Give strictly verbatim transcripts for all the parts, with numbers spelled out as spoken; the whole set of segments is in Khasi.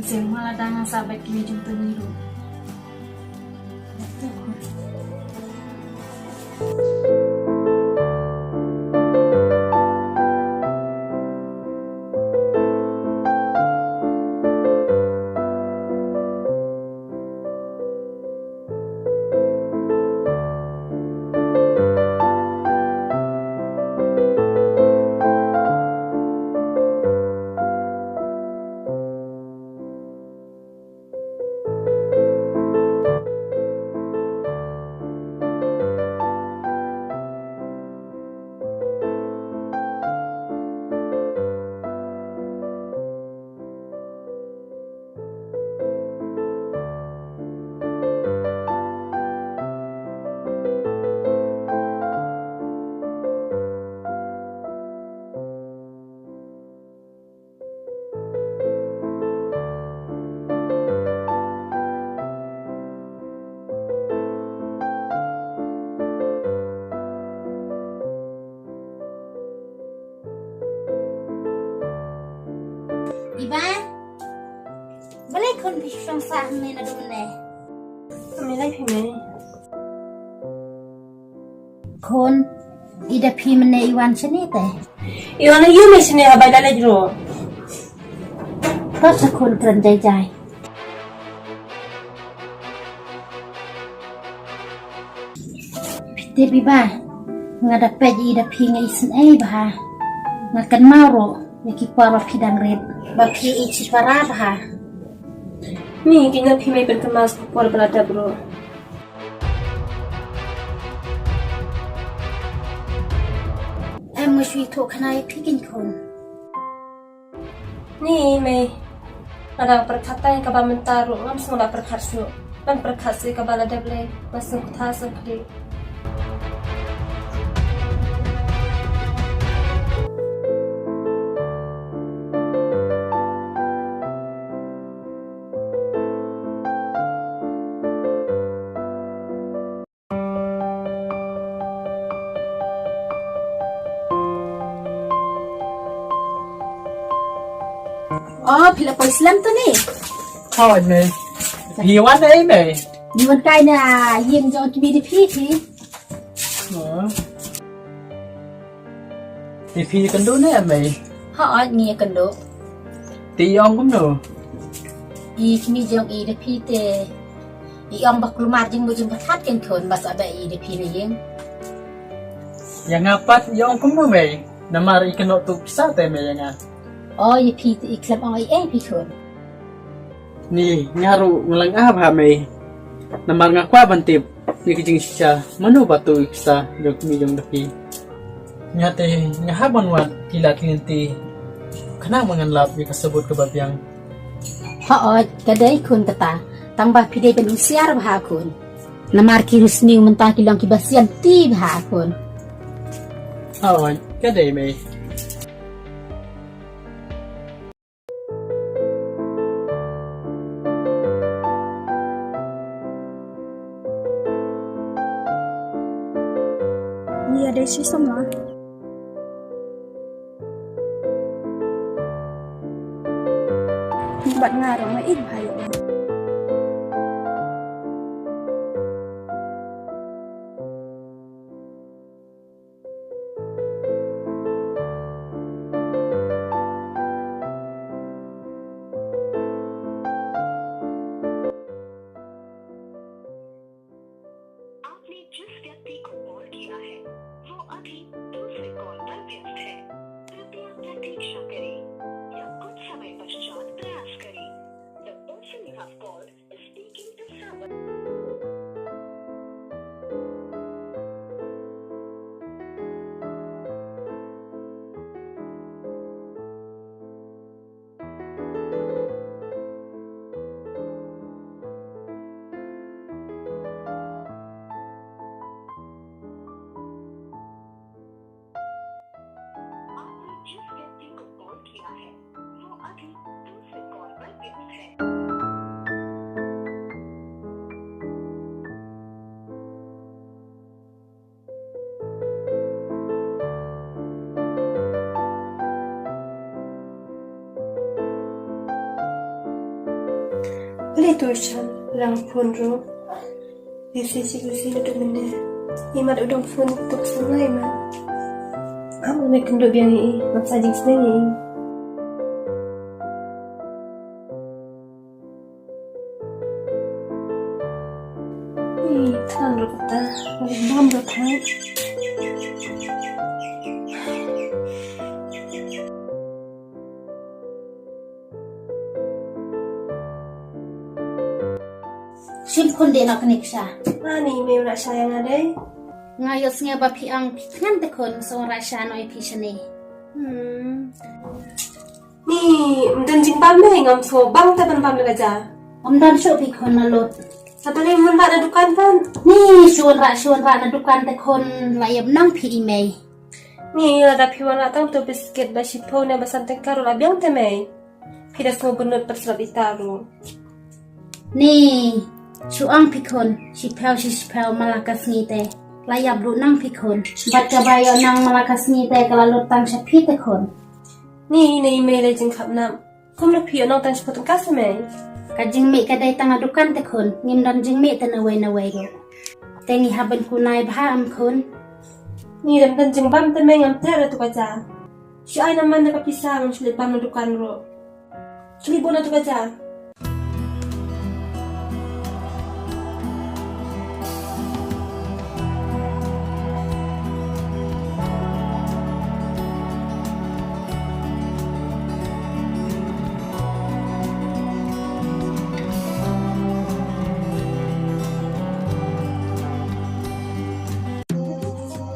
Seng ma la dang sa bad kine jong tu ni ru. Iba, balei khun phi shong sah mynne naduh mynne? Kami lai phi mei. Khun, i da phi mynne i wan shane te? I wan ïa mei shane ha bai la leit ruh. Ka sa khun kren jai jai. Phi tip Iba, nga da peit ïa i da phi nga isynei bha. Nga kynmaw ruh ïa ki por ba phi dang rit, ba phi ïeit shipara bha. Ni, ki nga phi mei pynkynmaw sa ka por ba la dep ruh. Em, nga shu ïathuh khana ïa phi kein khun. Ni mei, lada pyrkhat tang ïa kaba mynta ruh ngam sngewlah pyrkhat shuh. Ban pyrkhat sa ïa kaba la dep lei, ban sngewthuh sngewkhlieh. Oh, phi la poi slem to ni? Hooid mei. Phi wan ei mei? Ngi wan kai na ïing jong ki mei da phi phi. Oh. Te phi ïakynduh ne em mei? Hooid ngi ïakynduh. Te i ong kumno? I kmie jong i da phi te i ong ba kulmar jingmut jingpyrkhat kein khun ba sah beh i da phi na ïing. Ïa nga pat i ong kumno mei? Namar i kynnoh tuh pisa te mei ïa nga. O ïa phi te i khlem ong ei ei phi khun. Ni nga ruh nga la nga bha mei. Namar nga kwah ban tip ïa ki jingshisha mano ba tuh ïa ki sa jong kmie jong da phi. Nga te nga hap ban wad ki lad ki lynti khnang ba ngan lap ïa ka sabut kaba biang. Hooid ka dei khun kata, tang ba phi dei ban husiar bha khun. Namar ki riewsniew mynta ki long kiba sianti bha khun. Hooid ka dei mei. Nia dei shi samla. Bad nga ruh nga ïeit bha ïa u. आपने जिस व्यक्ति को कॉल किया है, वो अभी दूसरे कॉल पर व्यस्त है। कृपया प्रतीक्षा करें या कुछ समय पश्चात प्रयास करें। The person you have called is speaking to someone. आपने जिस व्यक्ति को कॉल किया है, वो अभी दूसरे कॉल पर व्यस्त है। Balei to shan rang phone ruh. Busy shi busy naduh mynne. Imat u dang phone tuk sa ngai ma. Am me kynduh biang i. Ngam sa jingsneng i. Ih, than ruh kata. Bam ruh than. Shim khun de na kane ksha. Ani me ura sha yang adei. Nga ïohsngew ba phi ang phi thngan te khun, so ura sha no phi shane. Hmm. Ni mden jingbam me, ngam so bang te ban bam le ka ja. Ngam don shuh phi khun na lut. Sa pale mun ba na dukan pan. Ni shun ra shun ra na dukan te khun, la ïap nang phi i mei. Ni lada phi wan la tang tu biskit ba shiphew ne ba san tyngka ruh la biang te mei. Phi da sngew bynnud pat slap ita ruh. Ni shu ang phi khun, shiphew shi shiphew mala ka sngi te. La ïap ruh nang phi khun. Bad kaba ïoh nang mala ka sngi te ka la lut tang sha phi te khun. Ni ne i mei le jingkhap nap. Kum na phi ïoh nang tang shiphew tyngka sa mei. Ka jingmih ka dei tang ha dukan te khun, ngim don jingmih te nawei nawei ruh. Te ngi hap ban kunai bha am khun. Ni dang don jingbam te mei, ngam treh ruh tu ka ja. Shu ai na man da ka pisa, ngam shu leit bam na dukan ruh. Shu leit bun na tu ka ja.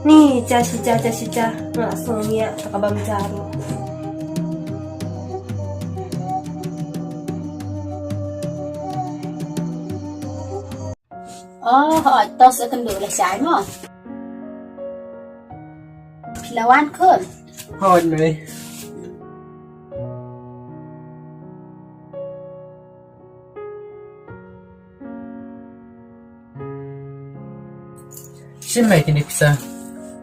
Ni ja shi ja, ja shi ja. Nga song ïa ta ka bam ja ruh. Oh, hooid, to sa kynduh la shai mo. Phi la wan khun. Hooid mei. Shim mei kine pisa.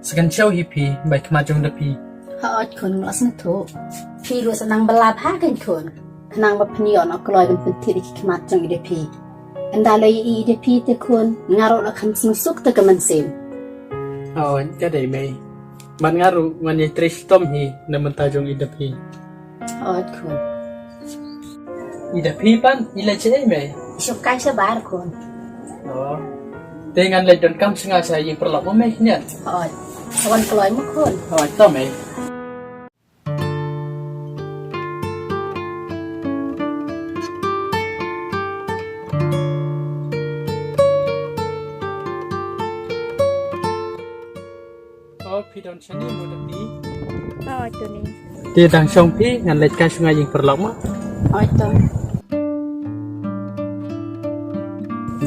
Sa kan chew hi phi bai khmat jong da phi. Hooid khun, nga la sngewthuh. Phi ruh sa nang ba lap ha kan khun. Khnang ba phin ïoh noh kloi ban pynthied ïa ki khmat jong i da phi. Ynda la ïohi i da phi te khun, nga ruh la kham sngewsuk te ka mynsiem. Hooid, ka dei mei. Bad nga ruh ngan ïai trei shitom hi na bynta jong i da phi. Hooid khun. I da phi pat i leit shaei mei? Shong kai shabar khun. Oh. Te ngan leit donkam sha nga sha ïing paralok mo mei, niat. Hooid. Sa wan kloi mo khun. Hooid, to mei. Oh, phi don shane mo da phi? Oh, to ni. Te dang shong phi, ngan leit kai sha nga ïing paralok mo. Oh, to.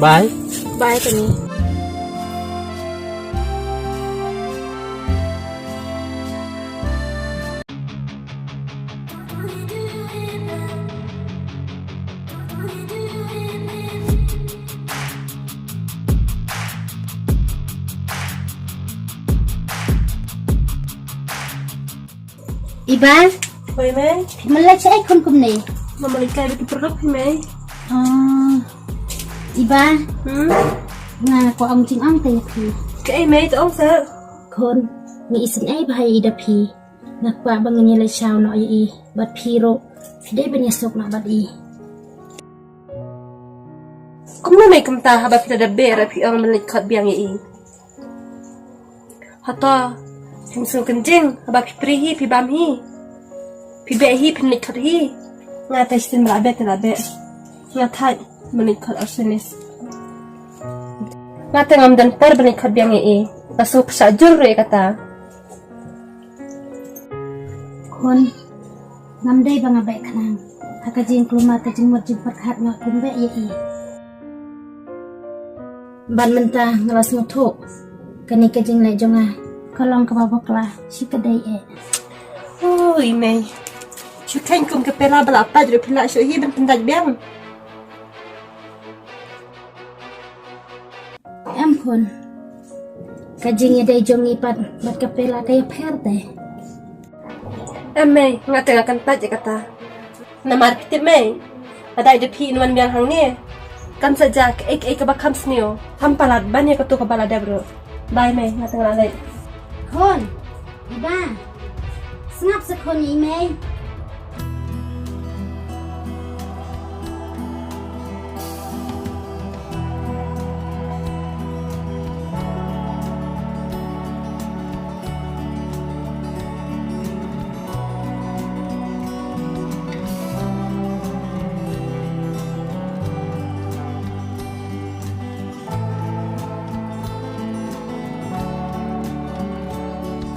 Bye. Bye, to ni. Iba. Hooid mei. Phi mala shaei khun kumne? Nga mala kai bad ki paralok hi mei. Ah. Iba. Hmm? Nga kwah ong jingong te ïa phi. Kaei mei, to ong sa. Khun, nga isynei bha ïa i da phi. Nga kwah ba ngin ïaleit shaw noh ïa i bad phi ruh phi dei ban ïasuk noh bad i. Kumno mei kumta haba phi la da beh ruh phi ong ban leit khot biang ïa i. Hato phim sngewkynjing haba phi pri hi phi bam hi. Phi beh hi phin leit khot hi. Nga te shisien ba la beh te la beh. Nga thait ban leit khot orphanage. Nga te ngam don por ban leit khot biang ïa i. Nga sngewpyrshah jur ruh ïa kata. Khun, ngam dei ba nga beh khnang. Ha ka jingkulmar ka jingmut jingpyrkhat nga kum beh ïa i. Bad mynta nga la sngewthuh kane ka jingleh jong nga ka long kaba bakla shi ka dei eh. Ui mei. Shu kheiñ kum ka pela ba la pat ruh phi lah shuh hi ban pyndait biang. Em khun. Ka jingïadei jong ngi pat bad ka pela ka ïapher te. Em mei, nga te nga kyntait ïa kata. Namar phi tip mei, Lada i da phi in wan biang hangne, kan sa jah kaei kaei kaba kham sniew. Ham palat ban ïa kato kaba la dep ruh. Bye mei, nga tang la leit. Khun, i ba. Sngap sa khun, i mei.